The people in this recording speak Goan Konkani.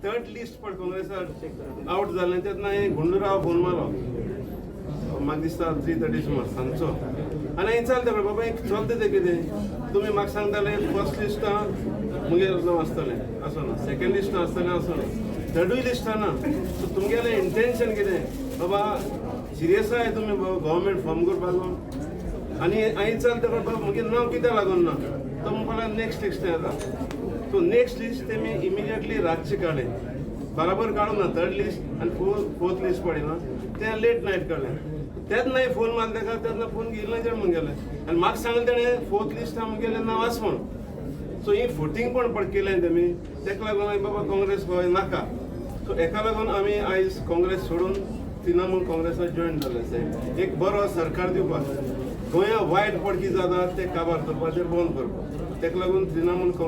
थर्ड लिस्ट पण काँग्रेसाक आवट जालें तेन्ना हांवें गुंडूराव फोन मारलो. म्हाका दिसता 3:30 सुमार सांजचो. आनी हांवें विचारलें ताका, बाबा, एक चलता तें कितें? तुमी म्हाका सांगताले फर्स्ट लिस्टां मुगे नांव आसतलें असो ना, सेकंड लिस्टां आसतलें असो ना, थर्डूय लिस्टां ना. सो तुमगेलें इंटेन्शन कितें बाबा? सिरियस आहाय तुमी गव्हर्मेंट फॉर्म करपाक? आनी हांवें विचारलें ताका, बाबा, मुगे नांव कित्याक लागून ना? तो म्हणपाक लागलो, नेक्स्ट लिस्ट येता. सो नेक्स्ट लिस्ट तेमी इमिजिएटली रातचे काडलें. बराबर काडूंक ना थर्ड लिस्ट आनी फोर्थ लिस्ट पडना तें लेट नायट काडलें. तेन्ना फोन मारले ताका, तेन्ना फोन घेयला तेणें मुगेलें. आनी म्हाका सांगलें तेणें, फोर्थ लिस्टां मुगेलें नांव आसा म्हूण. सो ही फटींगपण पण केलें तेमी. तेका लागून हांवें बाबा काँग्रेस गोंय नाका. सो हेका लागून आमी आयज काँग्रेस सोडून तृणमूल काँग्रेसाक जॉयन जाले साहेब, एक बरो सरकार दिवपाक, गोंया वायट पडकी जाता ते काबार करपाचेर बंद करपाक. तेका लागून तृणमूल काँग्रेस.